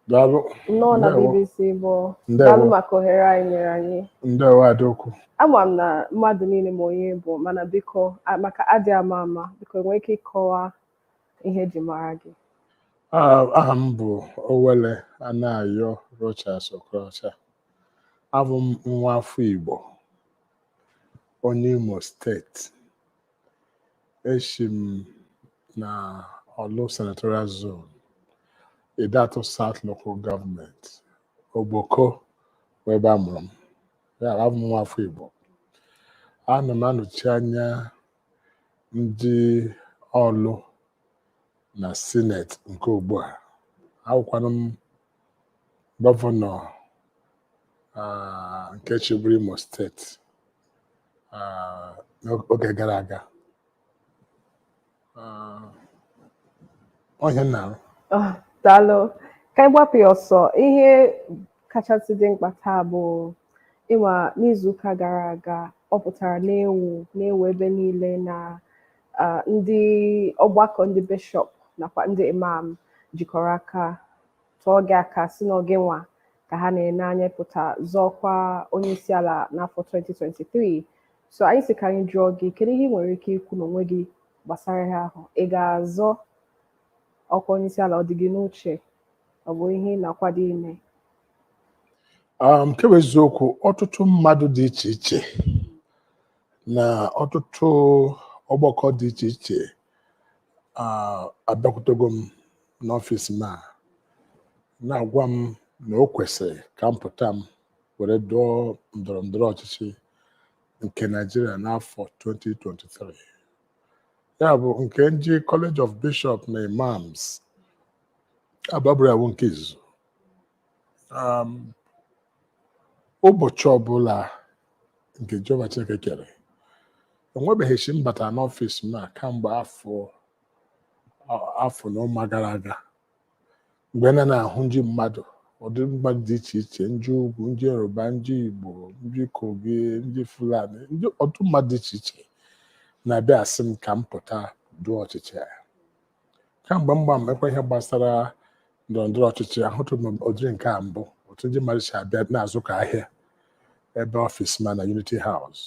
Daalụ. Nnọọ na Ndewo. BBC Igbo. Ndewo. Daalụ maka ohere anyị nyere anyị. Ndewo, Adaokwu. Ama m na mmadụ niile ma onye bụ, mana biko, maka adị ama ama, biko, enwere ike ịkọwa ihe eji mara gị? Aha m bụ Owele Anayo Rochas Okorocha. Abụ m nwa afọ Igbo, onye Imo Steeti. Esi m na Orlu Senatorial Zone, Ideato South Local Government, Ogboko bụ ebe a mụrụ m. Ya bụ, abụ m nwa afọ Igbo. Ana m anọchi anya ndị Orlu na Sineti nke ugbu a. Awụkwanụ m gọvanọ nke chịburu Imo Steeti n'oge gara aga. Ọ ihe m na-arụ. Ah, daalụ. Ka anyị gbapụ ya ọsọ, ihe kachasị dị mkpa taa bụ ịma n'izuụka gara aga ọ pụtara na-ewu na-ewu ebe niile na ndị ọgbakọ ndị bishọp nakwa ndị imam jikọrọ aka tụọ gị aka si na gị nwa ka ha na-ene anya pụta zọọkwa onye isi ala n'afọ 2023. So anyị sị ka anyị jụọ gị, kedu ihe ị nwere ike ikwu n'onwe gị gbasara ihe ahụ? Ị ga-azọ ọkwa onye isi ala? Ọ dị gị n'uche? Ọ bụ ihe ị na-akwado ime? Nke bụ eziokwu, ọtụtụ mmadụ dị iche iche na ọtụtụ ọgbakọ dị iche iche abịakwutego m n'ọfịs m a na-agwa m na o kwesịrị ka m pụta m were dụọ ndọrọ ndọrọ ọchịchị nke Naịjirịa n'afọ 2023. Ya bụ nke ndị College of Bishop na Imams agbaburu awụ nke izuzu. Ụbọchị ọbụla nke Jehova Chineke kere, enwebeghị chi m batara n'ọfịs m a kamgbe afọ na ụma gara aga, mgbe na na-ahụ ndị mmadụ, ụdị mmadụ dị iche iche, ndị ugwu, ndị Yoruba, ndị Igbo, ndị Kogi, ndị Fulani, ndị ọtụtụ mmadụ dị iche iche na-abịa asị m ka m pụta duo ọchịchị a. Kamgbe mgba m ekwe ihe gbasara ndọrọ ndọrọ ọchịchị, ahụtụrụ m ụdịrị nke a mbụ, otu ndị mmadụ si abịa na-azụ ka ahịa ebe ọfịs ma na Unity House.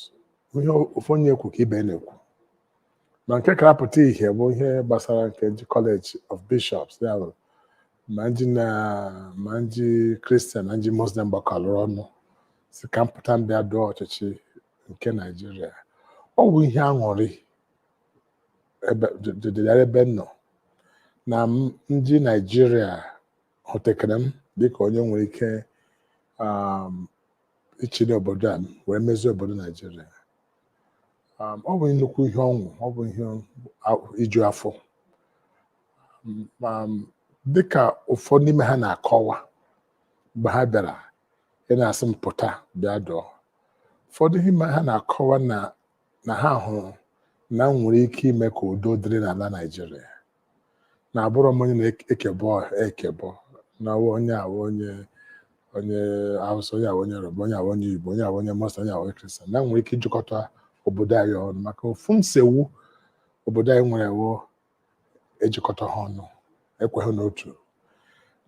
Ihe ofu onye ekwu ka ibe na-ekwu, ma nke kara pụta ìhè bụ ihe gbasara nke ndị College of Bishops, ya bụ ma ndị na ma ndị Kristian na ndị Muslim gbakọrọ ọnụ si ka m pụta m bịa dụọ ọchịchị nke Naịjirịa. Ọ bụ ihe aṅụrị ebe dịdịrị ebe m nọ na ndị Naịjirịa hụtekere m dịka onye nwere ike ịchịrị obodo a wee mezie obodo Naịjirịa. Ọ bụ nnukwu ihe ọṅụ, ọ bụ ihe iju afọ. Dịka ụfọdụ n'ime ha na-akọwa mgbe ha bịara ị na-asị m pụta bịa dọọ, ụfọdụ n'ime ha na-akọwa na ha hụrụ na m nwere ike ime ka udo dịrị n'ala Naịjirịa, na abụrọ m onye na-ekebọ ekebọ, na onye awụ onye Hausa, onye awụ onye Yoruba, onye awụ onye Igbo, onye awụ onye Muslim, onye awụ onye Kristian, na m nwere ike ijikọta obodo anyị ọnụ, maka ofu nsogbu obodo anyị nwere wụ ejikọta ha ọnụ, ekweghị n'otu.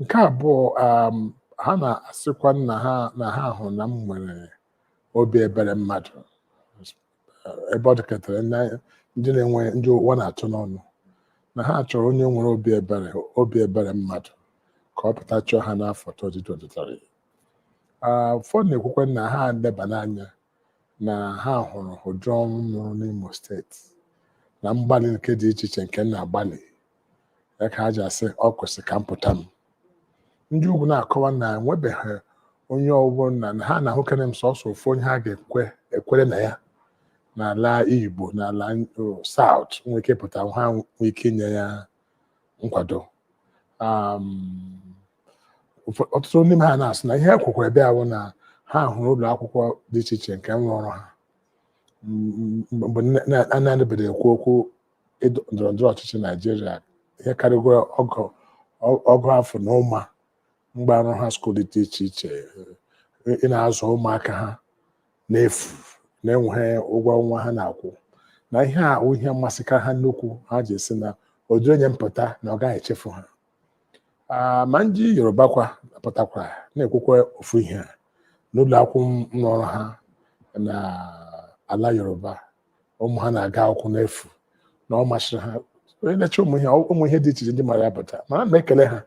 Nke abụọ, ha na-asịkwa na ha hụrụ na m nwere obi ebere mmadụ, ebe ọ dịkọtara ndị na-enwe ndị ụwa na-atụ n'ọnụ, na ha chọrọ onye nwere obi ebere mmadụ ka ọ pụta chọọ ha n'afọ 2023. Ụfọdụ na-ekwukwe na ha leba n'anya na ha hụrụ ụdị ọrụ m rụrụ n'Imo Steeti na mgbalị nke dị iche iche nke m na-agbalị ya, ka ha ji asị ọ kwesịrị ka m pụta m. Ndị ugwu na-akọwa na enwebeghị onye ọbụla na ha na-ahụkere m, sọsọ ofu onye ha ga-ekwe ekwere na ya n'ala Igbo, n'ala South, nwee ike pụta, ha nwee ike inye ya nkwado. Ọtụtụ n'ime ha na-asị na ihe e kwekwara bịa bụ na ha hụrụ ụlọ akwụkwọ dị iche iche nke m rụrụ ha mgbe a na-anabeghị ekwu okwu ndọrọ ndọrọ ọchịchị Naijiria, ihe karịgoro ọgụ afọ na ụma mgbarụ ha school dị iche iche, ị na-azụ ụmụaka ha n'efu, na-enweghị ụgwọ ọnwa ha na-akwụ, na ihe a wụ ihe mmasịka ha nnukwu, ha ji esi na ụdị onye mpụta na ọ gaghị echefu ha. Ma ndị Yoruba kwa Pụtakwara na-ekwukwa ofu ihe a n'ụlọ akwụkwọ m rụọrọ ha na ala Yoruba, ụmụ ha na-aga akwụkwọ n'efu, na ọ masịrị ha. Onye na-eche ụmụ ihe dị iche iche ndị mara ya pụta, mana ana m ekele ha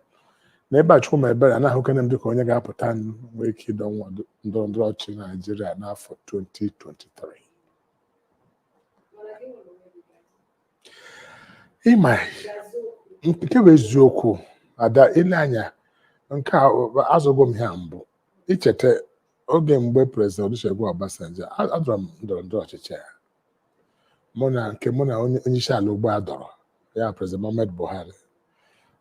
na ebe a. Chukwu ma ebere anaghị m dịka onye ga-apụta nwee ike ịdọ nwa ndọrọ ndọrọ ọchịchị Naijiria n'afọ 2023. Ịma nke bụ eziokwu, ada, ile anya nke a, azụgo m ihe a mbụ. Icheta oge mgbe President Olusegun Obasanjo adọrọ m ndọrọ ndọrọ ọchịchị ya, mụ na nke mụ na onye isi ala ugbu a dọrọ ya, President Muhammadu Buhari.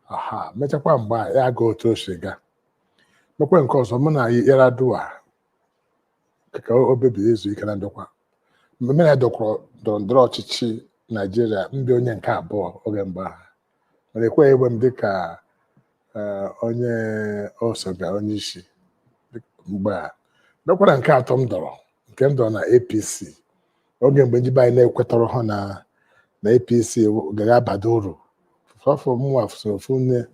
Aha mechakwa mgbe a ya ga otu o si gaa, mekwe nke ọzọ mụ na Yar'Adua ka o bebiri izu ike na ndokwa mgbe ya dọkwara ndọrọ ndọrọ ọchịchị Naijiria, ndị onye nke abụọ oge mgbe ahụ, mana ekweghị egbe m dịka onye osoga onye isi mgbe a. Mekwara nke atọ m dọrọ, nke m dọrọ na APC, oge mgbe ndị be anyị na-ekwetọrọ ha na APC ga-abado uru. Sọfọ mụnwa so ofu nne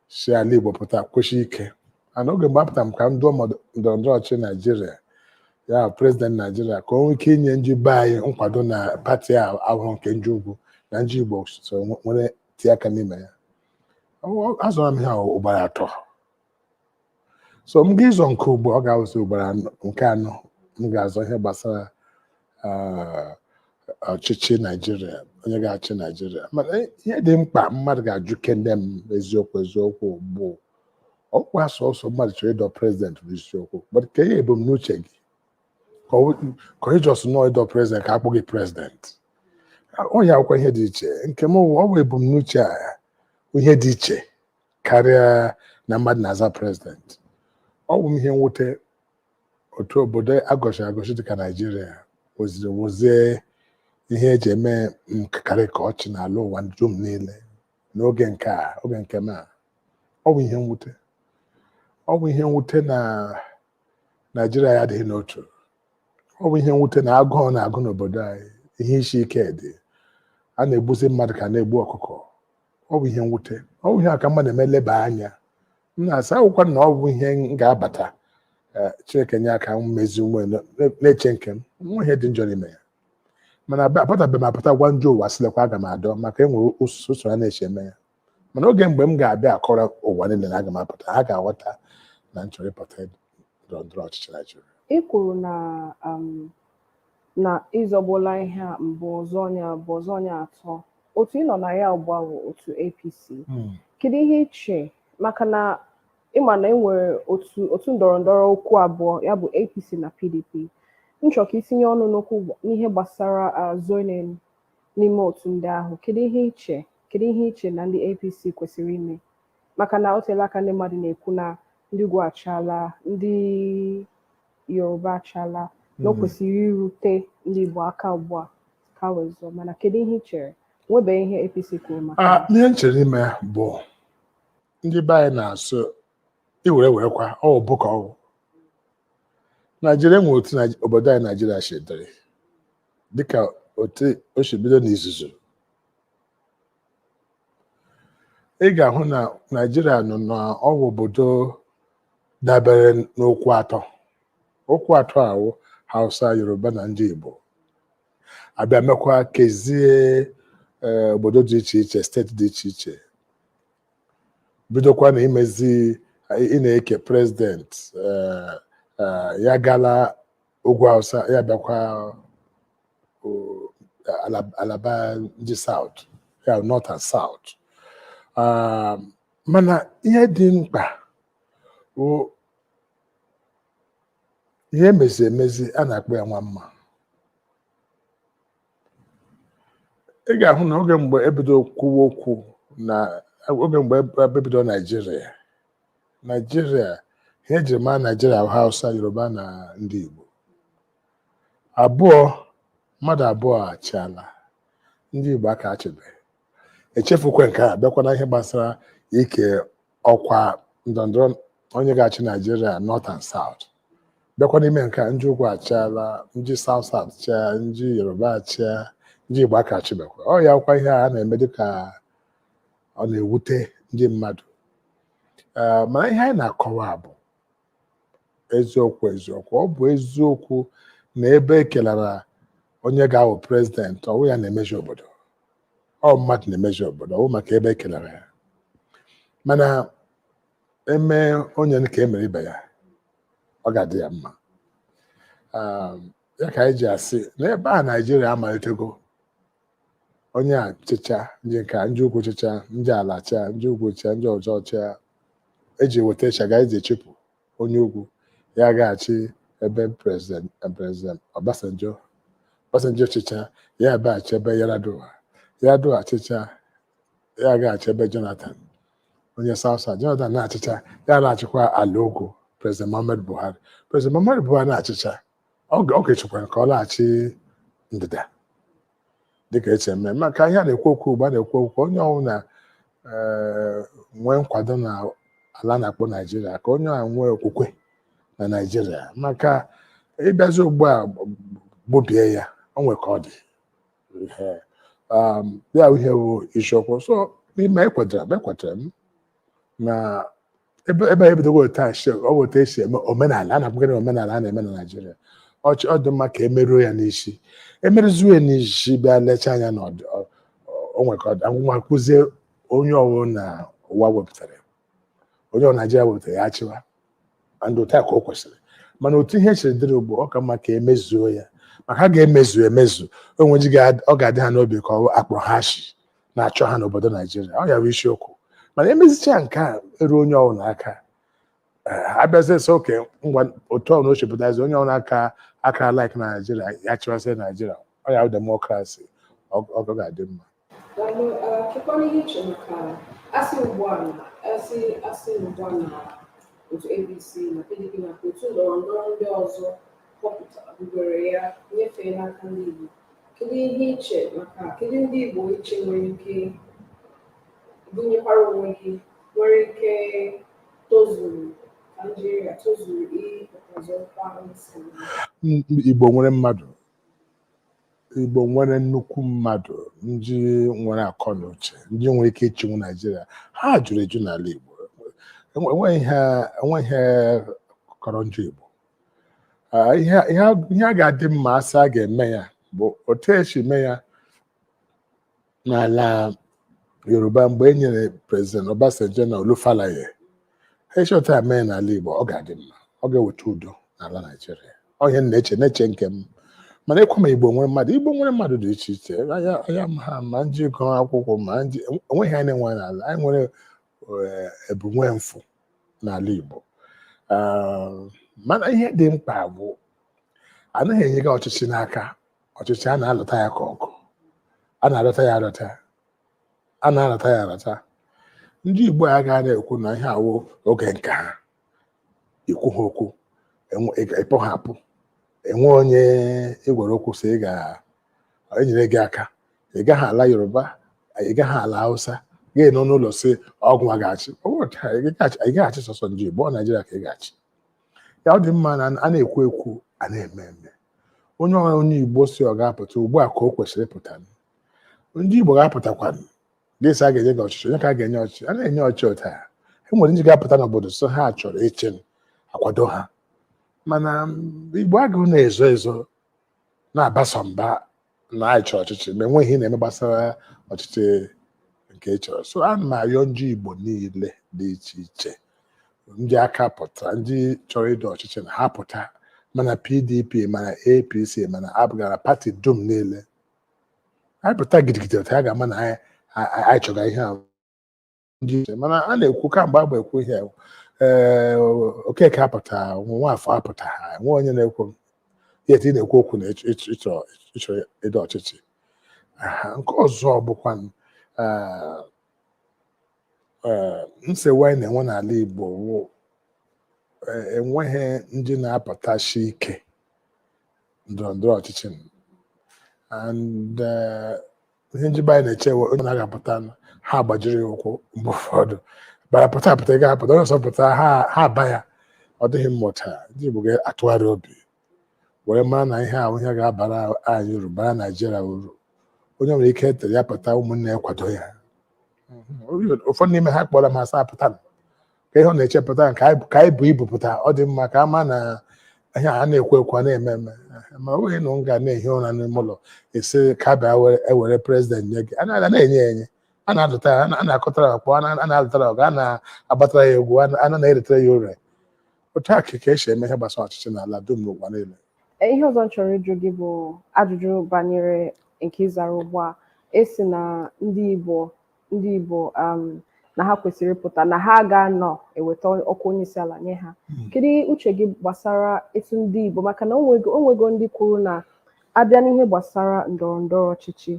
si ala Igbo pụta kwesị ike, ana oge mgbe apụtara m ka m dụọ ndọrọ ndọrọ ọchịchị Naijiria, ya president Naijiria, ka o nwee ike inye ndị be anyị nkwado na pati a ahụrụ nke ndị ugwu na ndị Igbo so nwere tie aka n'ime ya. Azọrọ m ihe a ugboro atọ, so m ga-ịzọ nke ugbo ọ ga-awụzi ugboro nke anọ m ga-azọ ihe gbasara ọchịchị Naijiria, onye ga-achị Naijiria. Mana ihe dị mkpa mmadụ ga-ajụ kende m eziokwu eziokwu bụ ọkwa sọsọ mmadụ chọrọ ịdọ president bụ isiokwu, but ka ihe ebumnuche gị ka ị just nọọ ịdọ president ka akpọ gị president, onye akwụkwọ ihe dị iche. Nke m ọ bụ ebumnuche a ihe dị iche karịa na mmadụ na-aza president. Ọ bụ m ihe mwute otu obodo agọchiri agọchi dịka Naijiria woziri wozie ihe eji eme nkakarị ka ọchị n'ala ụwa dum niile n'oge nke a, oge nke m a. Ọ bụ ihe mwute, ọ bụ ihe mwute na Naijiria ya adịghị n'otu. Ọ bụ ihe mwute na agụụ na-agụ n'obodo anyị, ihe isi ike dị, a na-egbuzi mmadụ ka na-egbu ọkụkọ. Ọ bụ ihe mwute, ọ bụ ihe a ka mmadụ eme leba anya. M na-asị akwụkwọ na ọ bụ ihe m ga-abata, Chineke nye aka mmezi onwe na-eche nke m nwa ihe dị njọ n'ime ya, mana apụtabeghị m apụta gwa ndị ụwa sịlekwa aga m adọ maka enwere usoro a na-eche eme ya. Mana oge mgbe m ga-abịa akọrọ ụwa niile na aga m apụta, ha ga-aghọta na m chọrọ ịpụta ndọrọ ndọrọ ọchịchị Naijiria. Ị kwuru na ịzọgbuola ihe a mbụ, ọzọ onye abụọ, ọzọ onye atọ. Otu ị nọ na ya ugbu a bụ otu APC. Kedu ihe iche maka na ịma na e nwere otu ndọrọ ndọrọ okwu abụọ, ya bụ APC na PDP? M chọrọ ka itinye ọnụ n'okwu n'ihe gbasara zoning n'ime otu ndị ahụ. Kedu ihe iche na ndị APC kwesịrị ime, maka na o teela aka ndị mmadụ na-ekwu na ndị ugwu achala, ndị Yoruba achala, na o kwesịrị irute ndị Igbo aka ugbu a ka wee zọọ? Mana kedu ihe i chere? Nwebeghị ihe APC kwuru maka ya. Ihe m chere ime bụ ndị be anyị na-asụ iwere werekwa ọ bụ ka ọ bụ Naijiria nwere otu obodo anyị Naijiria si dịrị, dịka otu o si bido n'izuzu. Ị ga-ahụ na Naijiria nọ n'ọwụ obodo dabere n'okwu atọ. Okwu atọ ahụ Hausa, Yoruba na ndị Igbo, abịa mekwa kezie obodo dị iche iche, steeti dị iche iche, bidokwa na imezi ị na-eke president, ya gala ugwu Hausa, ya bịakwa alaba ndị South, ya North and South. Mana ihe dị mkpa bụ ihe emezi emezi a na-akpọ ya nwa mma. Ị ga-ahụ na oge mgbe ebido kwuwa okwu na oge mgbe ebido Naijiria, ihe ejiri mara Naijiria bụ Hausa, Yoruba na ndị Igbo. Abụọ mmadụ abụọ achịala, ndị Igbo aka achịbe. Echefukwe nke a bịakwa na ihe gbasara ike ọkwa ndọrọndọrọ onye ga-achị Naijiria, North and South. Bịakwa n'ime nke a, ndị ugwu achịala, ndị South South chịa, ndị Yoruba achịa, ndị Igbo aka achịbekwa. Ọ ya kwa ihe a na-eme dịka ọ na-ewute ndị mmadụ. Mana ihe anyị na-akọwa bụ eziokwu eziokwu. Ọ bụ eziokwu na ebe ekelara onye ga-awụ president, ọwụ ya na-emeji obodo, ọ mmadụ na-emeji obodo, ọ bụ maka ebe ekelara ya. Mana eme onye ka emere ibe ya, ọ ga-adị ya mma. Ya ka anyị ji asị na ebe a Naijiria amalitego, onye a chịcha, ndị nka, ndị ugwu chịcha, ndị ala chịa, ndị ugwu chịa, ndị ọzọ chịa, eji weta Shagari eji chụpụ onye ugwu, ya gaghachi ebe president Obasanjo chịcha, ya abaghachi ebe Yar'Adua. Yar'Adua chịcha, ya agaghachi ebe Jonathan, onye South South. Jonathan na-achịcha, ya laghachikwa ala ugwu, President Muhammadu Buhari. President Muhammadu Buhari na-achịcha, ọ ga-echekwara ka ọ laghachi ndịda dịka esi eme. Maka ihe a na-ekwu okwu ugbu a, na-ekwu okwu onye ọbụla nwee nkwado na ala na-akpọ Naijiria, ka onye a nwee okwukwe na Naijiria. Maka ịbịazi ugbu a gbubie ya, o nwee ka ọ dị. Ya ihe bụ isiokwu. So n'ime ekwadoro m na ebe ebidogo otu a ọ bụ otu esi eme omenala a na-akpọkarị omenala a na-eme na Naijiria. Ọchị ọ dị mma ka emeruo ya n'isi, emerụzuo ya n'isi, bịa lechaa anya na o nwere ka ọ dị nwa kụzie onye ọwụ na ụwa wepụtara, onye ọ Naijiria wepụtara ya achịwa, and otu a ka o kwesịrị. Mana otu ihe siri dịrị ugbu, ọ ka mma ka emezuo ya, maka ha ga-emezu emezu onwe ji ọ ga-adị ha n'obi ka ọ akpọrọ ha ashị na-achọ ha n'obodo Naijiria. Ọ ya bụ isiokwu. Mana emezicha nke a, eruo onye ọbụla aka, abịazie sị oke ngwa, otu ọbụla o chepụtazi, onye ọbụla aka aka like na Naijiria, ya chịwasị Naijiria. Ọ ya bụ democracy, ọ ga-adị mma. Daalụ. Kekwanụ ihe iche maka asị ugbu a na asị ugbu a na otu APC na PDP na otu ndọrọ ndọrọ ndị ọzọ họpụta bugoro ya nyefee n'aka ndị Igbo. Kedu ihe iche maka kedu ndị Igbo iche nwere ike gụnyekwara onwe gị nwere ike tozuru Naijiria, tozuru ịpụta ọkwa onyeisi ala? Igbo nwere mmadụ, Igbo nwere nnukwu mmadụ, ndị nwere akọ na uche, ndị nwere ike ịchịnwu Naijiria. Ha juru eju n'ala Igbo. Enweghị ihe kọrọ njọ Igbo. Ihe a ga-adị mma asị a ga-eme ya bụ otu esi mee ya n'ala Yoruba mgbe e nyere President Obasanjo na Olu Falae. Ha esi otu a mee n'ala Igbo, ọ ga-adị mma, ọ ga-eweta udo n'ala Naijiria. Ọ ihe m na-eche nke m. Mana ekwe ma Igbo nwere mmadụ, Igbo nwere mmadụ dị iche iche. Anya ha ma ndị gụrụ akwụkwọ, ma ndị enweghị. Anyị na-enwe n'ala anyị nwere ebunwe mfụ n'ala Igbo. Mana ihe dị mkpa bụ anaghị enye gị ọchịchị n'aka. Ọchịchị a na-alụta ya ka ọgụ, a na-alụta ya alụta, a na-alụta ya alụta. Ndị Igbo a agaghị na-ekwu na ihe awụ oge nke ha ikwu ha okwu, ịpụ ha apụ, enwe onye ịgwara okwu sị ị ga-enyere gị aka. Ị gaghị ala Yoruba, ị gaghị ala Hausa, gị nọ n'ụlọ sị ọgwụ a ga-achị. Ọ bụrụ taa, ị gaghị achị sọsọ ndị Igbo, ọ Naijiria ka ị ga-achị ya. Ọ dị mma na a na-ekwu ekwu, a na-eme eme. Onye ọbụla, onye Igbo si ọ ga-apụta ugbu a ka o kwesịrị ịpụta, ndị Igbo ga-apụtakwa. Gị sị a ga-enye gị ọchịchị, onye ka a ga-enye ọchịchị? A na-enye ọchịchị otu a, e nwere ndị ga-apụta n'obodo so ha chọrọ ịchị, akwado ha. Mana Igbo agụụ na-ezo ezo na-abaso mba na anyị chọrọ ọchịchị, ma enweghị ihe na-eme gbasara ọchịchị nke ị chọrọ. So ana m arịọ ndị Igbo niile dị iche iche, ndị aka pụtara, ndị chọrọ ịdọ ọchịchị, na ha pụta, mana PDP, mana APC, mana APGA, na party dum niile, anyị pụta gidigidi otu a ga-ama na anyị chọga ihe a ndị iche. Mana a na-ekwu kamgbe agba ekwu ihe, ee, Okeke apụta, Nwafọ apụta, ha nwe onye na-ekwu ihe ị na-ekwu okwu na ịchọ ịdọ ọchịchị. Nke ọzọ bụkwa nsogbu anyị na-enwe n'ala Igbo wụ enweghị ndị na-apụtachi ike ndọrọ ndọrọ ọchịchị, and ihe ndị be anyị na-eche wụ onye na-agapụta, ha gbajiri ya ụkwụ. Mgbe ụfọdụ bara pụta apụta, ị ga-apụta, onye ọzọ pụta, ha aba ya. Ọ dịghị mmụta. Ndị Igbo ga-atụgharị obi were mara na ihe ahụ ihe ga-abara anyị uru, bara Naijiria uru. Onye nwere ike tere ya pụta, ụmụnne ya kwado ya. Ụfọdụ n'ime ha kpọrọ m, asa apụta ka Ka ihe ọ na-echepụta nke ka anyị bụ ibu pụta, ọ dị mma ka a ma na ihe a na-ekwe ekwe, a na-eme eme. Ma ọ bụghị na m ga na-ehi ụra n'ime ụlọ esi ka a bịa ewere president nye gị. A na-enye ya enye, a na-adụta ya, a na-akọtara ya ọkpọ, a na-alụtara ọgụ, a na-agbatara ya egwu, a na-eretere ya ure. Otu a ka esi eme ihe gbasara ọchịchị n'ala dum n'ụwa niile. Ihe ọzọ m chọrọ ịjụ gị bụ ajụjụ banyere nke ịzara ugbu a. Esi na ndị Igbo na ha kwesịrị ịpụta na ha ga-anọ eweta ọkwa onye isi ala nye ha. Kedu uche gị gbasara etu ndị Igbo, maka na onwego ndị kwuru na abịa n'ihe gbasara ndọrọ ndọrọ ọchịchị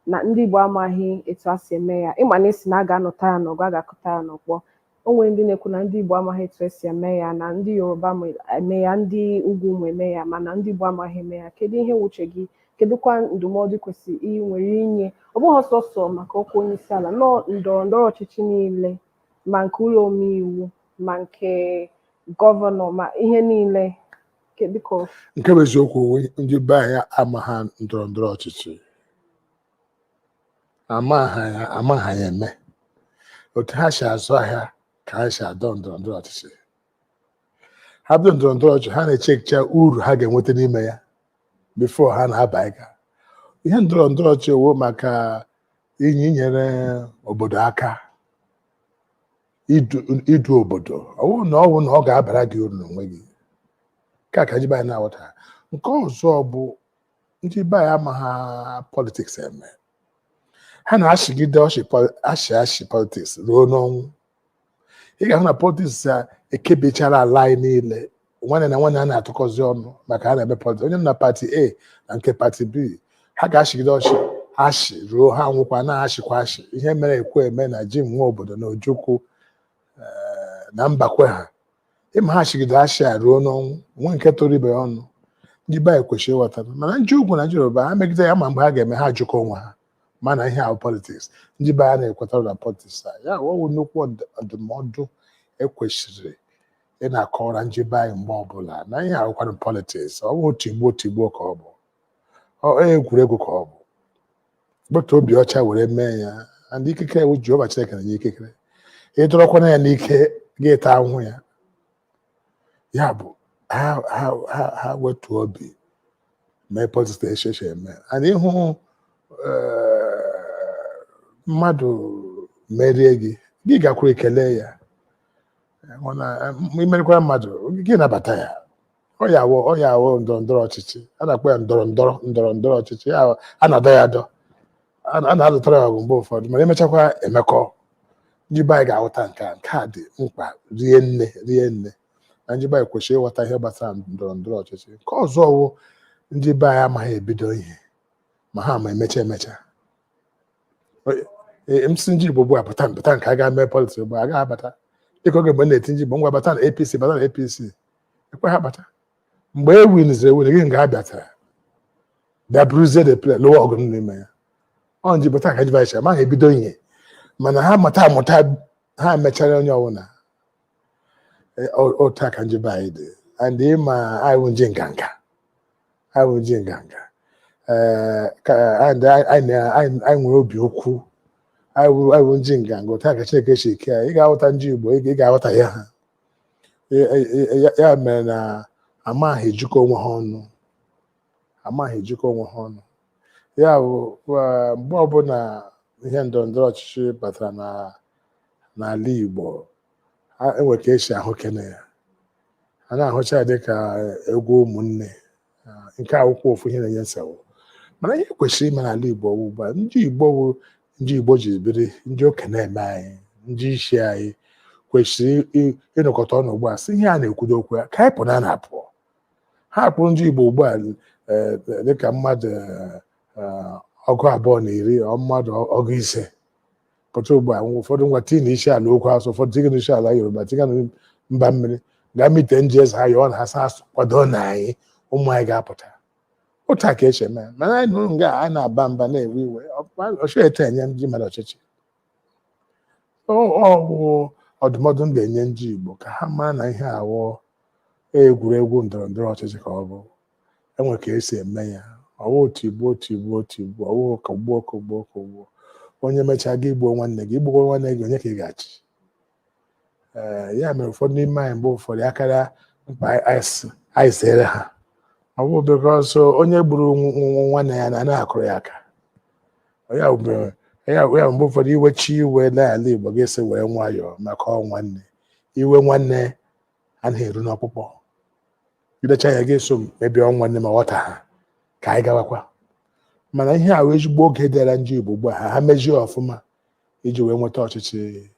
na ndị Igbo amaghị etu a si eme ya? Ịma na esi na a ga-anọta ya n'ọgụ, a ga-akụta ya n'ọkpọ. O nwere ndị na-ekwu na ndị Igbo amaghị etu esi eme ya, na ndị Yoruba ma eme ya, ndị ugwu ma eme ya, mana ndị Igbo amaghị eme ya. Kedu ihe uche gị? Kedụkwa ndụmọdụ kwesịrị ị nwere inye, ọ bụghị sọsọ maka ọkwa onye isi ala, nọọ ndọrọ ndọrọ ọchịchị niile, ma nke ụlọ omeiwu, ma nke gọvanọ, ma ihe niile? Biko. Nke bụ eziokwu, ndị be anyị ama ha ndọrọ ndọrọ ọchịchị, ama ha ya, ama ha ya eme. Otu ha si azụ ahịa ka ha si adọ ndọrọ ndọrọ ọchịchị. Ha bido ndọrọ ndọrọ ọchịchị, ha na-echekicha uru ha ga-enweta n'ime ya before ha na-aba ịga ihe ndọrọ ndọrọ ọchịchị. Wo maka inye inyere obodo aka, idu obodo, ọ bụrụ na ọ ga-abara gị uru n'onwe gị ka ndị be anyị na-aghọta. Nke ọzọ bụ ndị be anyị amaghị politics eme. Ha na-achịgide ọchị, ashị ashị politics ruo n'ọnwụ. Ị ga-ahụ na politics a ekebechara ala anyị niile. Nwanne na nwanne a na-atụkọzi ọnụ maka ha na-eme politics. Onye nọ na party A na nke party B, ha ga-achịgide ọchị ashị ruo ha nwụkwa, na-achịkwa ashị. Ihe mere ekwe eme na Jim nwa obodo na Ojukwu na Mbakwe, ha ịma ha chịgide ashị a ruo n'ọnwụ, nwe nke tụrụ ibe ya ọnụ. Ndị be anyị kwesịrị ịghọta. Mana ndị ugwu na ndị Yoruba, ha megide ya, ma mgbe ha ga-eme, ha jụkọ onwe ha. Mana ihe ahụ politics, ndị be anyị na-ekwetara na politics a ya ọwụ nnukwu ndụmọdụ ekwesịrị ị na-akọwara ndị be anyị mgbe ọbụla na ihe ahụkwanụ politics. Ọ bụ tigbuo tigbuo ka ọ bụ, ọ egwuregwu ka ọ bụ. Gbata obi ọcha were mee ya. And ikikere ewu Jehova Chineke na-enye ikikere, ịdọrọkwana ya n'ike gị ta ahụhụ ya. Ya bụ ha wetuo obi mee politics echeche eme. And ịhụ mmadụ merie gị, gị gakwuru ekele ya. Mana imerikwara mmadụ, gị nabata ya. Ọ ya awụ ndọrọ ndọrọ ọchịchị a na-akpọ ya ndọrọ ndọrọ ndọrọ ndọrọ ọchịchị ya, a na-adọ ya adọ, a na-alụtara ya ọgụ mgbe ụfọdụ, mana emechakwa emekọ. Ndị be anyị ga-aghọta nke a. Nke a dị mkpa rie nne, rie nne, na ndị be anyị kwesịrị ịghọta ihe gbasara ndọrọ ndọrọ ọchịchị. Nke ọzọ wụ ndị be anyị amaghị ebido ihe, ma ha ma emecha emecha. M sị ndị Igbo ugbu a pụta, pụta nke a ga mee politics ugbu a, agaghị abata. Dịka oge mgbe m na-eti ndị Igbo, ngwa, bata na APC, bata na APC, ekwe ha bata. Mgbe e winziri ewin gị, nga ha bịatara bịa buruzie the play, lụwa ọgụ n'ime ya. Ọ nji pụta ka ji amaghị ebido ihe, mana ha mụta amụta, ha mechara onye ọbụla. Otu a ka njibe anyị dị. And ịma anyị bụ nji nganga, anyị bụ nji nganga. Ee, ka and anyị nwere obi ukwu. Anyị bụ nji nganga. Otu a ka Chineke si ike anyị. Ị ga-aghọta ndị Igbo, ị ga-aghọta ya ha. Ya mere na amaghị ejikọ onwe ha ọnụ, amaghị ejikọ onwe ha ọnụ. Ya bụ mgbe ọbụla ihe ndọrọ ndọrọ ọchịchị batara na n'ala Igbo, enwe ka esi ahụ kene ya, a na-ahụcha ya dịka egwu ụmụnne. Nke akwụkwọ ofu ihe na-enye nsogbu. Mana ihe kwesịrị ime n'ala Igbo ugbu a, ndị Igbo bụ ndị Igbo ji biri, ndị okenye eme anyị, ndị isi anyị kwesịrị ịnọkọta ọnụ ugbu a, sị ihe a na-ekwudo okwu ya ka anyị pụ na na-apụ ha kpụrụ ndị Igbo ugbu a dịka mmadụ 20, ọ mmadụ 50 pụta ugbu a. Ụfọdụ ngwa tii na isi ala okwu asụ, ụfọdụ tiga na isi ala Yoruba, tiga na mba mmiri, gaa mite ndị eze ha, yọọ na ha sị kwado na anyị ụmụ anyị ga-apụta. Otu a ka esi eme. Mana anyị nụrụ nga a na-aba mba, na-ewe iwe, ọchị etu enye ndị mmadụ ọchịchị. Ọ bụ ọdụmọdụ m ga-enye ndị Igbo ka ha mara na ihe awọ egwuregwu ndọrọ ndọrọ ọchịchị ka ọ bụ. Enwe ka esi eme ya. Ọwụ tigbuo tigbuo tigbuo, ọwụ kọgbuo kọgbuo kọgbuo. Onye mechaa gị gbuo nwanne gị, igbuo nwanne gị, onye ka ị ga-achị? Ee, ya mere ụfọdụ n'ime anyị mgbe ụfọdụ akara mkpa anyị zere ha. Ọ bụ because onye gburu nwanne ya na na-akụrụ ya aka. Ya mere ya ya mgbe ụfọdụ iwechi iwe n'ala Igbo, ga-esi were nwayọọ maka ọ nwanne. Iwe nwanne anaghị eru n'ọkpụkpọ. Idecha ya, ga-eso m mebie ọ nwanne ma ghọta ha ka anyị gawakwa. Mana ihe a wee ezigbo oge dịara ndị Igbo ugbu a, ha mezie ọfụma iji wee nweta ọchịchị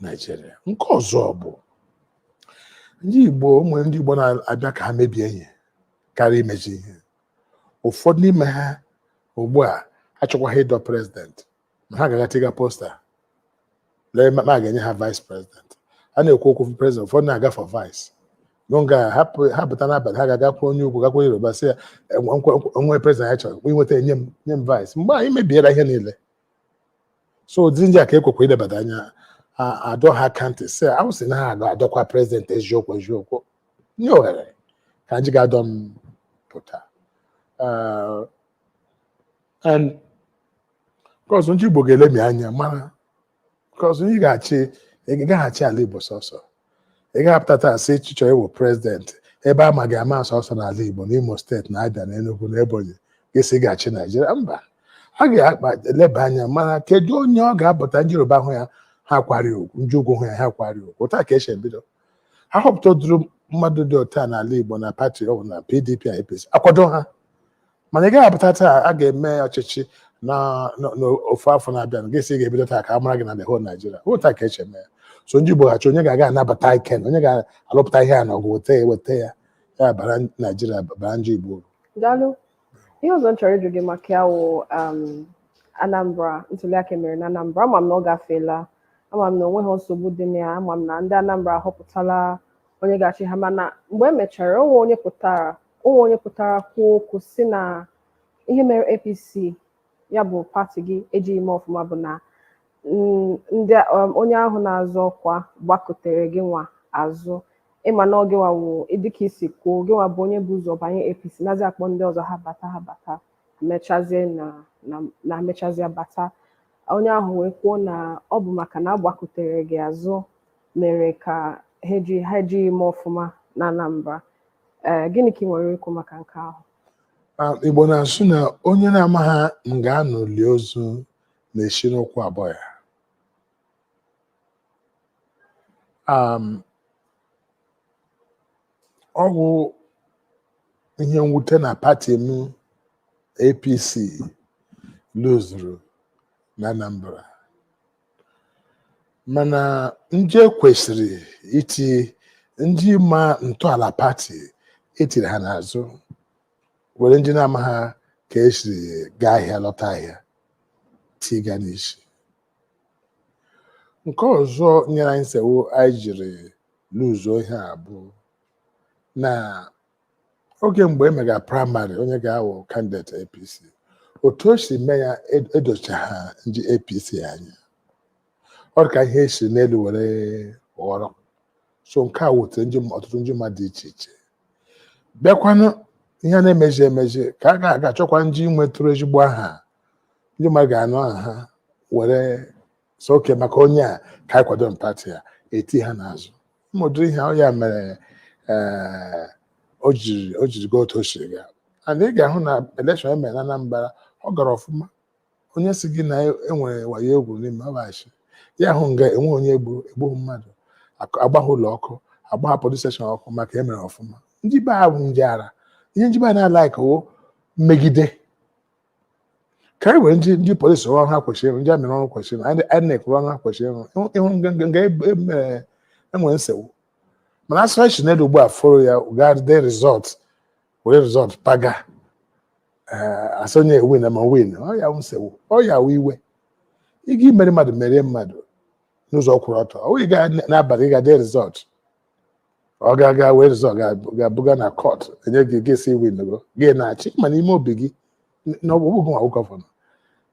Naijiria. Nke ọzọ bụ ndị Igbo, ụmụ ndị Igbo na-abịa ka ha mebie ihe karịa imezi ihe. Ụfọdụ n'ime ha ugbu a achọkwaghị ịdọ president, ma ha ga-aga tiga poster, lee ma a ga-enye ha vice president. A na-ekwu okwu president, ụfọdụ na-aga for vice n'oge a. Ha pụta n'abalị, ha ga-agakwa onye ugwu, gakwa Yoruba, sị ya onwe president ya chọrọ inweta, nye m vice. Mgbe anyị mebiela ihe niile. So ụdị ndị a ka ekwekwa ilebata anya, adọ ha aka ntị, sị ahụ sị na ha adọkwa president. Eziokwu, eziokwu, nye ohere ka anyị ga-adọ m pụta. And nke ọzọ ndị Igbo ga-elemi anya mara, nke ọzọ, ị ga-achị, ị gaghachi ala Igbo sọsọ. Ị ga-apụta taa sị ịchọ ịwụ president ebe a maghị ama sọsọ n'ala Igbo, n'Imo Steeti, na Abịa, na Enugu, na Ebonyi, ga-esi ga-achị Naijiria? Mba. A ga-akpa eleba anya mara kedu onye ọ ga-apụta. Ndị Yoruba hụ ya, ha kwari ugwu. Ndị ugwu hụ ya, ha kwari ugwu. Otu a ka esi ebido ha họpụta ụdịrị mmadụ dị otu a n'ala Igbo na pati ọ bụ na PDP na APC akwado ha. Mana ị gaghị apụta taa a ga-eme ọchịchị na n'ofu afọ na-abịa ga-esi ga-ebido taa ka a mara gị na the whole Nigeria. Otu a ka esi eme ya. So ndị Igbo ga-achọ onye ga-aga anabata ike na onye ga-alụpụta ihe a na ọgụ, weta ya, weta ya, ya bara Naijiria, bara ndị Igbo uru. Daalụ. Ihe ọzọ m chọrọ ịjụ gị maka ya wụ Anambra, ntuliaka emere na Anambra. Ama m na ọ gafeela, ama m na onweghị nsogbu dị na ya, ama m na ndị Anambra ahọpụtala onye ga-achị ha. Mana mgbe e mechara, onwe onye pụtara kwuo okwu si na ihe mere APC, ya bụ pati gị, ejighị ime ọfụma bụ na ndị onye ahụ na-azọ ọkwa gbakọtere gị nwa azụ. Ịma na ọ gịnwa wụ, dịka isi kwuo, gịnwa bụ onye bụ ụzọ banye APC, nazi akpọ ndị ọzọ ha bata, ha bata mechazie na mechazie bata. Onye ahụ wee kwuo na ọ bụ maka na agbakọtere gị azụ mere ka ha ejighị ime ọfụma na Anambra. Ee, gịnị ka ị nwere ikwu maka nke ahụ? Ah, Igbo na-asụ na onye na-amaghị nga anọ lie ozu na-esi n'ụkwụ abụọ ya. Ọ bụ ihe mwute na pati m APC luzuru na Anambra, mana ndị kwesịrị iti ndị ma ntọala pati etiri ha n'azụ, were ndị na-ama ha ka esiri gaa ahịa lọta ahịa tiga n'isi. Nke ọzọ nyere anyị nsogbu anyị jiri luzuo ihe a bụ na oge mgbe e mega primary onye ga-awụ candidate APC, otu o si mee ya edochaha ndị APC anya. Ọ dị ka ihe esi n'elu were ghọrọ. So nke a wutere ndị ọtụtụ ndị mmadụ dị iche iche. Bịakwanụ ihe a na-emezi emezi ka a ga-aga achọkwa ndị nwetụrụ ezigbo aha, ndị mmadụ ga-anụ aha ha were sọ oke maka onye a ka anyị kwado pati a, eti ha n'azụ. Ụmụdịrị ihe ọ ya mere o jiri gaa otu o siri gaa. And ị ga-ahụ na election emere na Anambra, ọ gara ọfụma. Onye si gị na enwere wayo egwu n'ime ọ bụ asị. Ya hụ nga enwe onye egburu egbughị mmadụ, agbagha ụlọ ọkụ, agbagha police station ọkụ, maka emere ọfụma. Ndị be ha bụ ndị ara. Ihe ndị be ha na-alaik wụ mmegide. Ka e were ndị polisi rụọ ọrụ ha kwesịrị ịrụ, ndị amị rụọ ọrụ kwesịrị ịrụ, ndị INEC rụọ ọrụ ha kwesịrị ịrụ. Ịhụ nga emere enwere nsogbu. Mana asị si n'elu ugbu a fụrụ ya gaa dee result, were result paga, asị onye win ma win, ọ ya wụ nsogbu, ọ ya wụ iwe. Ịga imeri mmadụ, merie mmadụ n'ụzọ kwụrụ ọtọ. Ọ bụghị gaa n'abalị ị ga dee result, ọ ga-aga wee result ga-abuga na court, enye gị, gị si win go, gị na-achị. Ma n'ime obi gị na ọ bụghị nwa governor,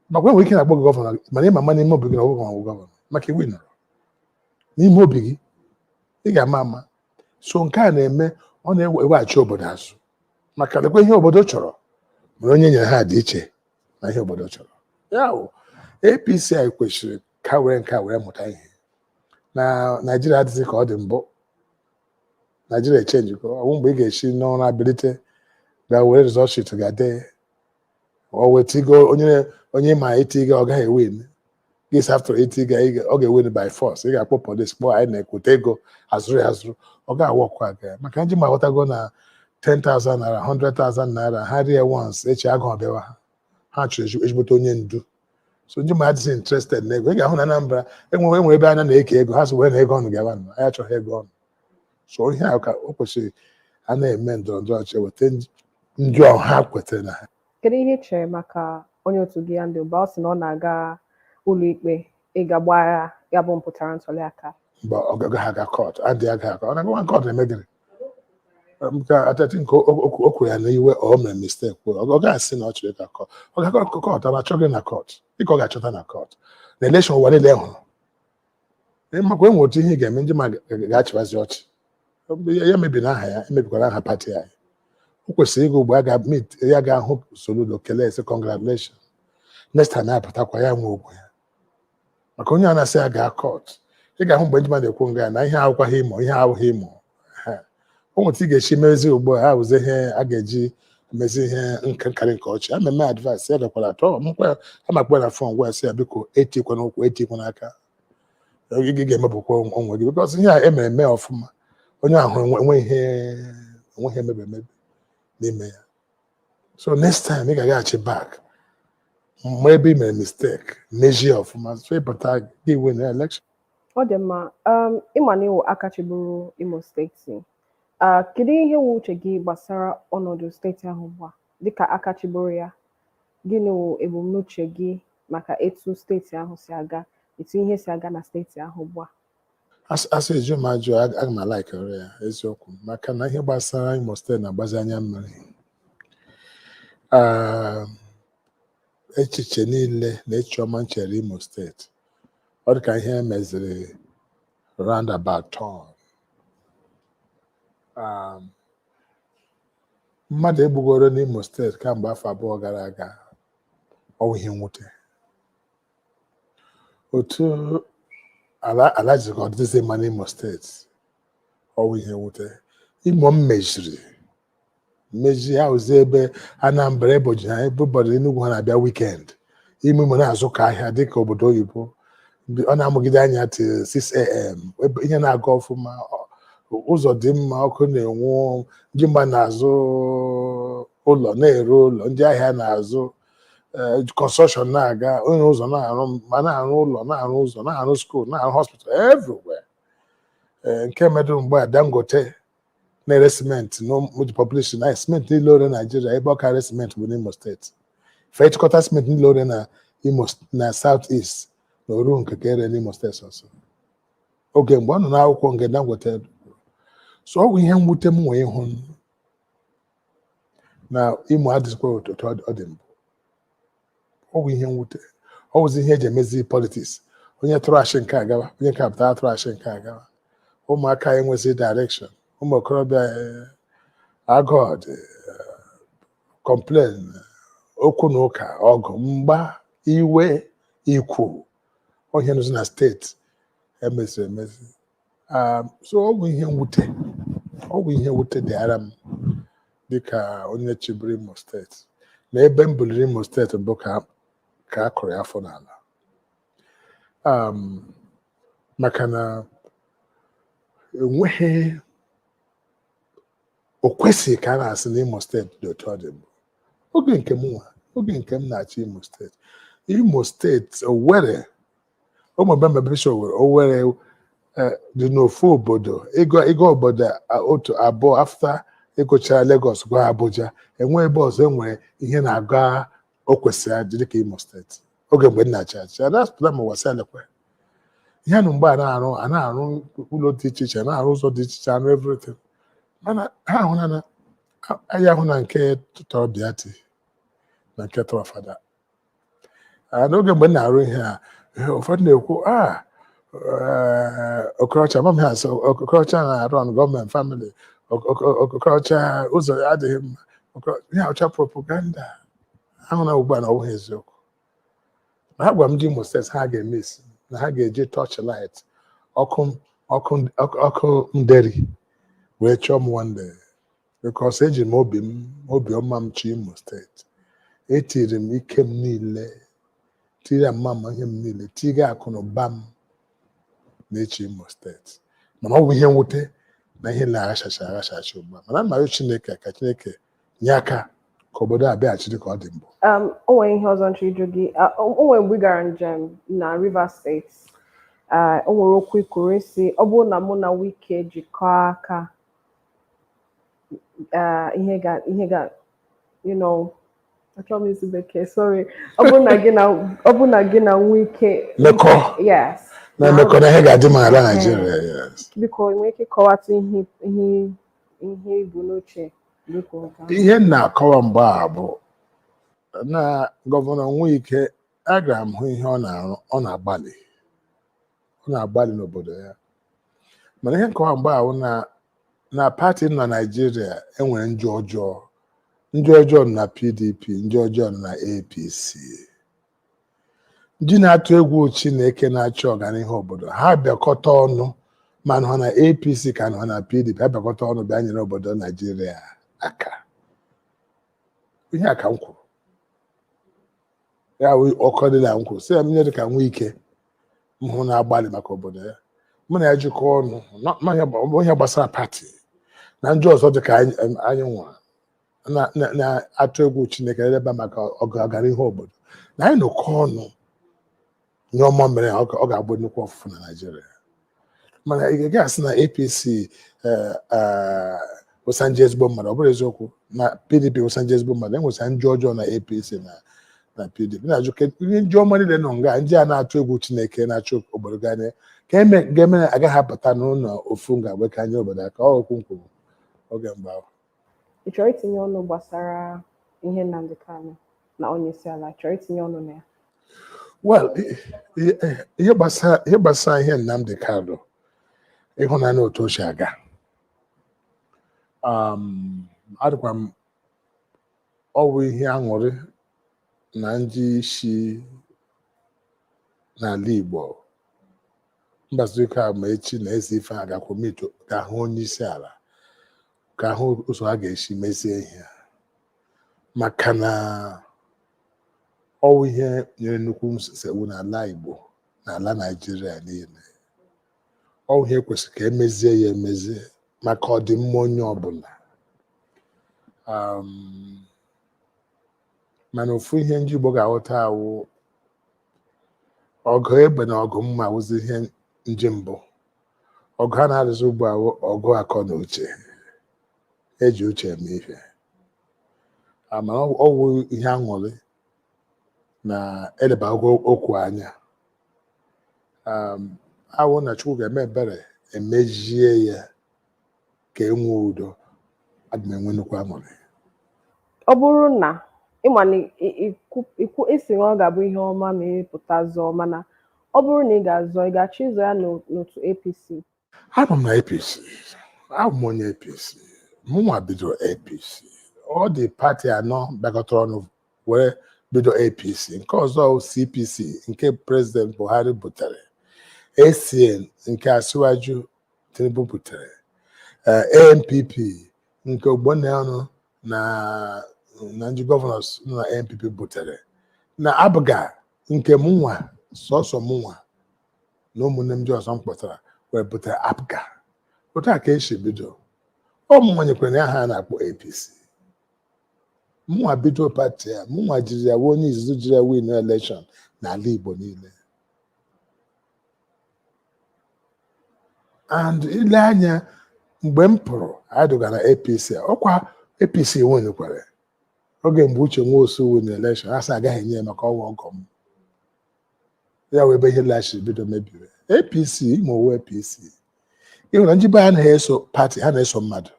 makwa enwere ike na-akpọ gị governor, mana ịma ama n'ime obi gị na ọ bụghị nwa governor, maka iwu nọrọ n'ime obi gị, ị ga-ama ama. So nke a na-eme ọ na-eweghachi obodo azụ, maka lekwa ihe obodo chọrọ, mana onye nyere ha dị iche na ihe obodo chọrọ. Ya bụ APC anyị kwesịrị ka were nke a were mụta ihe. Na Naijiria adịghị ka ọ dị mbụ. Naijiria echangego. Ọ bụ mgbe ị ga-esi n'ụra bilite bịa were result sheet ga-dee, ọ wetigo onye ma itiga, ọ gaghị ewin gị. After itiga, ọ ga-ewin by force. Ị ga-akpọ police, kpọọ INEC, weta ego azụrụ ya azụrụ. Ọ ga-awọkwa aga ya maka ndị ma ghọtago na 10,000 naira, 100,000 naira, ha rie once, echi agụ ọbịawa ha. Ha chọrọ ezigbote onye ndu. So ndị ma adịghị interested n'ego. Ị ga-ahụ na Anambra enwere ebe anya na-eke ego, ha si were na ego ọnụ gawa nụ, anyị achọghị ego ọnụ. So ihe a ka o kwesịrị a na-eme ndọrọ ndọrọ ọchịchị, weta ndị ọha kwetara na ha. Kedu ihe ị chere maka onye otu gị, Andy Ụba? Ọ sị na ọ na-aga ụlọikpe ịga gbagha ya bụ mpụtara ntụliaka. Mgbe ọ gaghị aga court, adịghị aga aga, ọ na-agawa court na-eme gịnị? Ka I think o kwuru ya n'iwe, o mere mistake kwuo. Ọ ga-asị na ọ chọrọ ịga court, ọ ga-aga court, ọ na-achọ gị na court dịka ọ ga-achọta na court na election ụwa niile hụrụ. Makwa enwe otu ihe ị ga-eme, ndị ma ga-achịwazi ọchị ya mebiri aha ya, emebikwara aha party anyị. O kwesịrị ịga ugbo, ya ga-ahụ Soludo, kelee, sị congratulation. Next time ya pụtakwa, ya nwe okwu ya. Maka onye a na-asị ya gaa court, ị ga-ahụ mgbe ndị mmadụ na-ekwu nga na ihe awụkwaghị Imo, ihe awụghị Imo. O nweta ị ga-esi mezi ugbu a, ha wụzi ihe a ga-eji emezi ihe nkarị nke ọchị. A mmemme advice ya gakwara atọ mkpa ama kpọ na phone, gwa ya sị ya biko, etikwana ụkwụ, etikwana aka, ị ga-emebukwa onwe gị, because ihe a emere eme ọfụma, onye ahụ enwe ihe enweghị emebi emebi n'ime ya. So next time ị ga-agaghachi back mgbe ebe ị mere mistake, mezie ọfụma, so ịpụta gị win election. Ọ dị mma. Ịma na ịwụ aka chịburu Imo Steeti. Kedu ihe wụ uche gị gbasara ọnọdụ steeti ahụ ugbu a dịka aka chịburu ya? Gịnị wụ ebumnuche gị maka etu steeti ahụ si aga, etu ihe si aga na steeti ahụ ugbu a? Asị eju m ajụ, aga m alaikere ya eziokwu, maka na ihe gbasara Imo Steeti na-agbazi anya mmiri. Echiche niile na echiche ọma m chere Imo Steeti, ọ dị ka ihe meziri roundabout turn. Mmadụ egbugoro n'Imo Steeti kamgbe afọ 2 gara aga, ọ bụ ihe mwute. Otu ala jiri ka ọ dịzị mma n'Imo Steeti, ọ bụ ihe mwute. Imo m meziri mezi ya ozi ebe Anambra, Ebonyi ha, everybody, Enugu, ha na-abịa weekend ime Imo na-azụ ka ahịa dịka obodo oyibo. Ọ na-amụgide anya till 6 a.m., ebe ihe na-aga ọfụma, ụzọ dị mma, ọkụ na-enwu, ndị mmadụ na-azụ ụlọ, na-ere ụlọ, ndị ahịa na-azụ, construction na-aga, onye ụzọ na-arụ, ma na-arụ ụlọ, na-arụ ụzọ, na-arụ school, na-arụ hospital everywhere. Nke medụrụ mgbe a, Dangote na-ere simenti na population na simenti niile ore Naijiria, ebe ọ karịa simenti bụ n'Imo Steeti. Fe ịchịkọta simenti niile ore na Imo na South East na oru nke ka ere n'Imo Steeti ọsọ oge mgbe ọ nọ n'akwụkwọ nke Dangote. So ọ bụ ihe mwute m nwee ịhụ na Imo adịzikwa otu ọ dị mbụ. Ọ bụ ihe mwute. Ọ bụzi ihe eji emezi politics, onye tụrụ ashị nke agawa, onye nke apụtara tụrụ ashị nke agawa. Ụmụaka enwezi direction, ụmụ okorobịa, agụụ dị, complain, okwu na ụka, ọgụ, mgba, iwe, ikwu onye nọzi na steeti emeziri emezi. So ọ bụ ihe mwute, ọ bụ ihe mwute dịara m dịka onye chịburu Imo Steeti, na ebe m buliri Imo Steeti mbụ ka a kụrụ ya afọ n'ala, maka na enweghị, o kwesịghị ka a na-asị na Imo Steeti dị otu ọ dị mbụ. Oge nke m nwa, oge nke m na-achị Imo Steeti, Imo Steeti, Owerri, ụmụ ebe mebisi Owerri, Owerri dị n'ofu obodo. Ịga obodo otu abụọ after ịgụchara Lagos gwa Abuja, enwe ebe ọzọ enwere ihe na-aga o kwesịrị adị dịka Imo Steeti oge mgbe m na-achị achị. Adapụta m ụwa sị alekwe ihe nụ mgbe a na-arụ ụlọ dị iche iche, na-arụ ụzọ dị iche iche, arụ everything, mana ha ahụ na anyị ahụ na nke tọrọ Biati na nke tọrọ Fada. N'oge mgbe m na-arụ ihe a, ụfọdụ na-ekwu, Okorocha, ama m ha asị Okorocha na-arụ on gọọmenti family Okorocha, ụzọ ya adịghị mma. Ihe ọcha propaganda ahụ na ugbu a na ọ bụghị eziokwu. Na ha gwara m ndị Imo Steeti ha ga-eme isi na ha ga-eji torchlight Ọkụ ọkụ ọkụ nderi wee chọọ m one day, because eji m obi m, obiọma m chi Imo Steeti. Etiri m ike m niile, tiri ama m ihe m niile, tiga akụ na ụba m na-echi Imo Steeti. Mana ọ bụ ihe mwute na ihe na-aghachacha aghachacha ugbu a. Mana mma Chineke, ka Chineke nye aka ka obodo a bịaghachiri ka ọ dị mbụ. O nwere ihe ọzọ nchọ ịjụ gị. O nwere mgbe ị gara njem na Rivers Steeti, o nwere okwu i kwuru sị, ọ bụrụ na mụ na Wike jikọọ aka, ihe ga achọrọ m ịsụ Bekee, sorry, ọ bụrụ na gị na Wike mekọ. Yes. Na-emekọ na ihe ga-adị mma n'ala Naijiria, yes. Biko, ị nwere ike ịkọwatụ ihe ibu n'uche biko nke ahụ? Ihe m na-akọwa mgbe a bụ na Gọvanọ Wike, agara m hụ ihe ọ na-arụ, ọ na-agbalị n'obodo ya. Mana ihe nkọwa mgbe a bụ na pati nọ na Naịjirịa enwere njọ ọjọọ, njọ ọjọọ nọ na PDP, njọ ọjọọ nọ na APC. Ndị na-atụ egwu Chineke, na-achọ ọganihu obodo ha, bịakọta ọnụ, ma nọ na APC ka nọ na PDP, ha bịakọta ọnụ bịa nyere obodo Naijiria aka. Ihe a ka m kwuru ya wụ ọkọ dị na m kwuru sị ya m nye dị ka Wike m hụ na-agbalị maka obodo ya, mụ na ya jikọọ ọnụ na ihe gbasara pati na ndị ọzọ dị ka anyị nwa na-atụ egwu Chineke, na-eleba maka ọganihu obodo, na anyị nọkọ ọnụ nye ọma mere ọ ga-abụ nnukwu ọfụfụ na Naịjirịa. Mana ị gaghị asị na APC wụsa ndị ezigbo mmadụ. Ọ bụrụ eziokwu na PDP wụsa ndị ezigbo mmadụ, enwesa ndị ọjọọ na APC na PDP. Na-ajụ ihe ndị ọma niile nọ nga, ndị a na-atụ egwu Chineke, na-achọ obodo ganye ka eme ga-eme, agaghị apụta n'ụlọ ofu nga wee ka nye obodo aka. Ọ okwu m kwuru oge mgbe ahụ. Ị chọrọ itinye ọnụ gbasara ihe Nnamdi Kanu na onye isi ala? Ị chọrọ itinye ọnụ na ya? Well, ihe gbasara ihe Nnamdi Kanu, ịhụnanya otu o si aga, adịkwa m, ọ bụ ihe aṅụrị na ndị isi n'ala Igbo Mbazulike Amaechi na Eze Ife a gakwa meet ga-ahụ onye isi ala, ka ahụ ụzọ a ga-esi mezie ihe a. Maka na ọ bụ ihe nyere nnukwu nsogbu n'ala Igbo, n'ala Naịjirịa niile. Ọ bụ ihe kwesịrị ka emezie ya emezie maka ọdịmma onye ọbụla. Mana ofu ihe ndị Igbo ga-aghọta awụ, ọgụ egbe na ọgụ mma wụzi ihe nje mbụ. Ọgụ a na-arụzi ugbu a wụ ọgụ akọ na uche, eji uche eme ihe. Mana ọ wụ ihe aṅụrị na elebago okwu anya. Awụ na Chukwu ga-eme ebere, emejie ya ka e nwee udo, aga m enwe nnukwu aṅụrị. Ọ bụrụ na ịma na ikwu isi na ọ ga-abụ ihe ọma ma ị pụta zọọ, mana ọ bụrụ na ị ga-azọ, ị ga-achọ ịzọ ya n'otu APC? Abụ m na APC, abụ m onye APC. Mụnwa bidoro APC. Ọ dị pati anọ bịakọtara ọnụ were bido APC. Nke ọzọ bụ CPC nke President Buhari butere, ACN nke Asiwaju Tinubu butere, ANPP nke Ogbonna ọnụ na ndị governors nọ na ANPP butere, na APGA nke mụnwa, sọsọ mụnwa na ụmụnne m ndị ọzọ m kpọtara wee butere APGA. Otu a ka esi bido. Ọ mụnwa nyekwara ya aha a na-akpọ APC. Mụnwa bido pati a, mụnwa jiri ya wee onye izizi jiri ya win election n'ala Igbo niile. And ile anya mgbe m pụrụ, anyị dụgara APC. Ọkwa APC winkwere oge mgbe Uche Nwosu win election, a sị agaghị enye ya maka ọwa ọgọ m ya wee ebe ihe laghachiri bido mebiri APC. Imo owu APC, ịhụ na ndị be anaghị eso pati, ha na-eso mmadụ.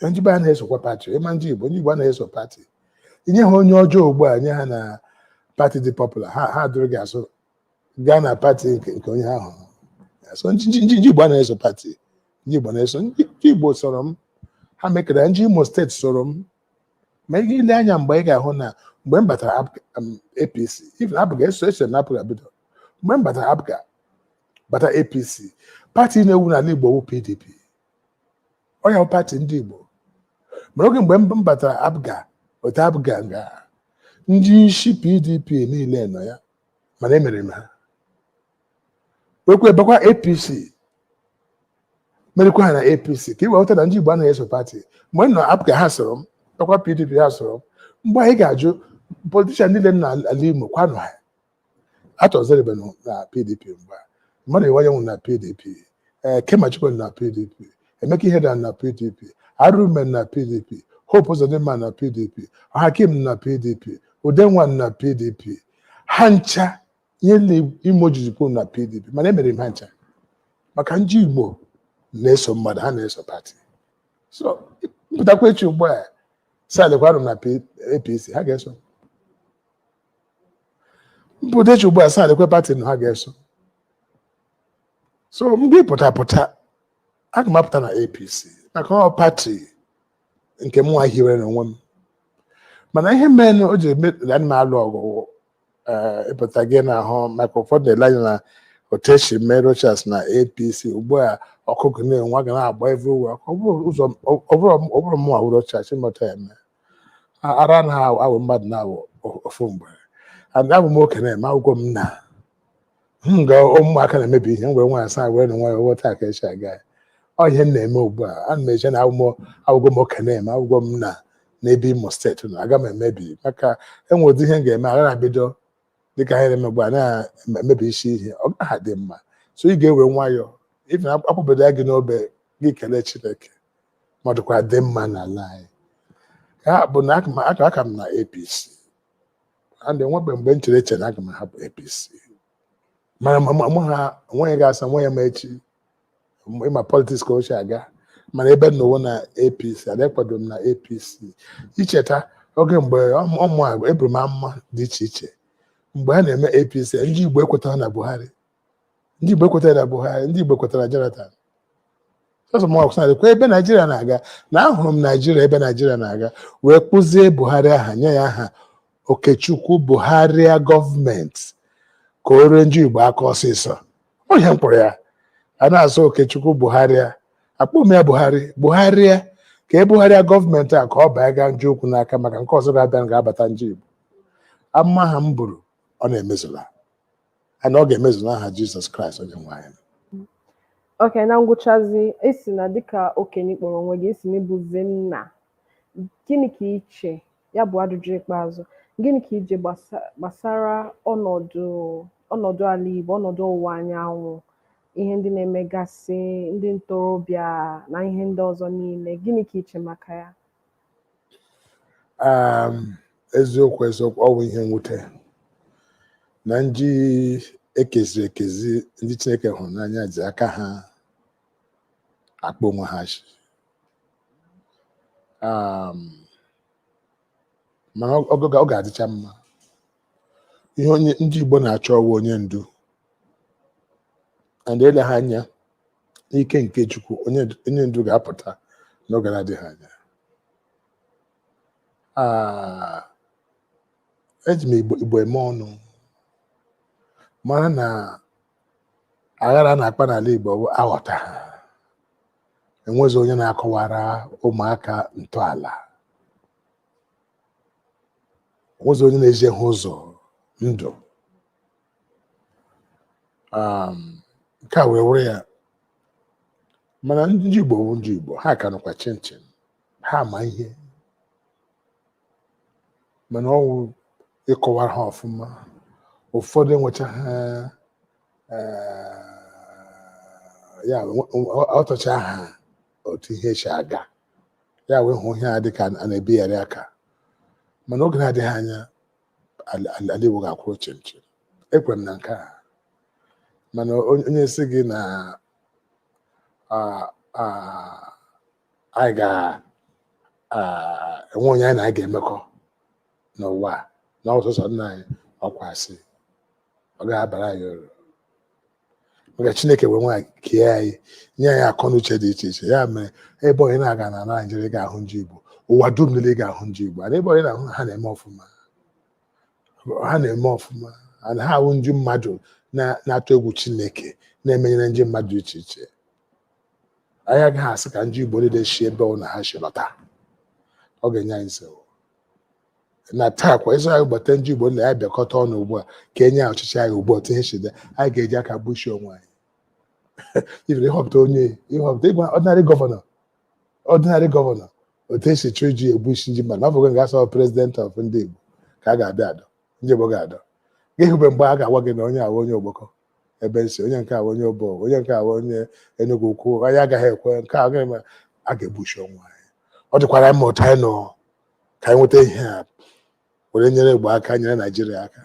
Ndị be anaghị esokwa pati. Ịma ndị Igbo anaghị eso pati. Inye ha onye ọjọọ ugbu a, nye ha na pati dị popular, ha dụrụ gị azụ gaa na pati nke onye ahụ. So ndị Igbo anaghị eso pati. Ndị Igbo na-eso ndị Igbo soro m, ha mekere ndị Imo Steeti soro m. Ma ị ile anya mgbe ị ga-ahụ na mgbe m batara APC, even APGA, eso na APGA bido. Mgbe m batara APGA, Bata APC, party na-ewu n'ala Igbo wụ PDP. Ọ ya wụ party ndị Igbo. Mana oge mgbe m batara APGA, otu APGA nga ndị isi PDP niile nọ ya, mana emere m ha wekwa bakwa APC, merikwa ha na APC, ka ị wee ghọta na ndị Igbo anaghị eso party. Mgbe m nọ APGA, ha soro m, bakwa PDP, ha soro m. Mgbe anyị ga-ajụ politician niile nọ n'ala Imo, kwanụ ha atọzeribe na PDP. Mgbe a mmadụ Iwuanyanwu na PDP, ee, Kemachukwu na PDP, Emeka Ihedioha na PDP, Arume na PDP, Hope Uzodimma na PDP, Hakim na PDP, Udenwa na PDP, ha ncha ihe niile Imo jiri kwuru na PDP. Mana emere m ha ncha maka ndị Igbo na-eso mmadụ, ha na-eso party. So mpụtakwa echi ugbu a sadịkwarụ m na APC, ha ga-eso. Mpụta echi ugbu a sadịkwa party na ha ga-eso. So mgbe ị pụta pụta, aga m apụta na APC maka ọ party nke m nwa hiwere n'onwe m. Mana ihe mere o ji eme na m alụ ọgụ wụ, ịpụta gị na-ahụ maka ụfọdụ na-ele anya na otu esi mee Rochas na APC ugbu a, ọkụkọ na-enwe a ga na-agba everywhere. Ọ bụrụ ụzọ, ọ bụrụ mụnwa wụ Rochas ịmụta ya eme ara na-awụ mmadụ na-awụ ofu mgbe. And abụ m okenye eme akwụkwọ m na m ga ụmụaka na-emebi ihe m were nwaanyị saa were na nwayọọ ghọta ka esi aga ya. Ọ ihe m na-eme ugbu a, ana m eche na awụgo m okenye eme akwụkwọ m na n'ebe Imo Steeti nọ, aga m emebi maka enwe ụdị ihe m ga-eme agaghị abido dịka ihe na-eme ugbu a na-emebi isi ihe, ọ gaghị adị mma. So ị ga-ewe nwayọọ even akpụbedo ya gị n'obe gị, kelee Chineke ma ọ dịkwa dị mma n'ala anyị. Ya bụ na aka m na APC and enwebe mgbe m chere eche na aga m ahapụ APC. Mana mụ ha onweghị ga-asa nwe ya ma echi ịma politics ka o si aga. Mana ebe m nọwo na APC, ada ekwado m na APC. Icheta oge mgbe ụmụ a eburu m amụma dị iche iche mgbe ha na-eme APC, ndị Igbo ekwetara na Buhari, ndị Igbo ekwetara na Buhari, ndị Igbo kwetara Jonathan. Sọsọ m ọkwụsị na ebe Naijiria na-aga na ahụrụ m Naijiria ebe Naijiria na-aga wee kpụzie Buhari aha, nye ya aha Okechukwu Buhari gọọmenti ka o rue ndị Igbo aka ọsịsọ. Onye m kpọrọ ya a na-asụ Okechukwu Buhari, akpọ m ya Buhari, Buhari ka e bugharịa gọọmenti a ka ọ baa gaa njọ okwu n'aka maka nke ọzọ ga-abịa ga-abata ndị Igbo. Amụma ha m buru ọ na-emezula, ana ọ ga-emezu n'aha Jizọs Kraịst onye nwe anyị. Ok, na ngwụchazi, esi na dịka okenye kpọrọ onwe gị, esi na ịbụzi nna, gịnị ka iche ya bụ ajụjụ ikpeazụ, gịnị ka ije gbasara ọnọdụ ala Igbo, ọnọdụ ọwụwa anyanwụ, ihe ndị na-emegasị ndị ntorobịa na ihe ndị ọzọ niile, gịnị ka iche maka ya? Eziokwu eziokwu, ọ bụ ihe mwute na ndị ekeziri ekezi, ndị Chineke hụrụ n'anya, ji aka ha akpọ onwe ha ashị. Mana ọ ga-adịcha mma. Ihe onye ndị Igbo na-achọ ọwụ onye ndu, and ele ha anya n'ike nke Chukwu, onye ndu ga-apụta n'oge na-adịghị anya. Eji m Igbo eme ọnụ mara na aghara na-akpa n'ala Igbo bụ aghọta ha enwezi onye na-akọwara ụmụaka ntọala, enwezi onye na-ezi ha ụzọ ndụ. Nke a wee wụrụ ya. Mana ndị Igbo bụ ndị Igbo, ha ka nọkwa chinchin, ha ma ihe, mana ọwụ ịkọwara ha ọfụma. Ụfọdụ enwecha ha ya ọtọcha ha otu ihe si aga, ya wee hụ ihe a dịka a na-ebigharị aka. Mana oge na-adịghị anya, ala Igbo ga-akwụrụ chinchin, ekwere m na nke a. Mana onye sị gị na anyị ga-enwe onye anyị na anyị ga-emekọ n'ụwa a, na ọsọsọ nna anyị, ọkwa asị, ọ ga-abara anyị uru, maka Chineke wee nwaanyị kee anyị, nye anyị akọ na uche dị iche iche. Ya mere ebe onye na-aga na Naijiria, ị ga-ahụ ndị Igbo, ụwa dum niile ị ga-ahụ ndị Igbo. And ebe onye na-ahụ ha na-eme ọfụma, ha na-eme ọfụma, and ha ahụ ndị mmadụ na-atụ egwu Chineke, Na-emenyere ndị mmadụ dị iche iche. Anyị agaghị asị ka ndị Igbo niile si ebe ọ na ha si lọta. Ọ ga-enye anyị nsogbu. Na taa kwa ịzụ anyị gbata ndị Igbo na ya bịakọta ọnụ ugbu a ka enye ọchịchị anyị ugbu a, otu ihe si dị, anyị ga-eji aka gbuchie onwe anyị. Ibere ịhọpụta onye, ịhọpụta ịgwa ordinary governor, otu esi chọọ iji egbu isi ndị mmadụ, ọ bụghị nga asọ president of ndị Igbo ka a ga-abịa adọ ndị Igbo ga-adọ gị. Hụbe mgbe a ga-agwa gị na onye awa onye Ogboko ebe nsi, onye nke awa onye Obo, onye nke awa onye Enugu Ukwu, anyị agaghị ekwe nke a agaghị eme. A ga-egbuchi onwe anyị. Ọ dịkwara mma otu anyị nọ ka anyị nweta ihe a were nyere Igbo aka, nyere Naijiria aka.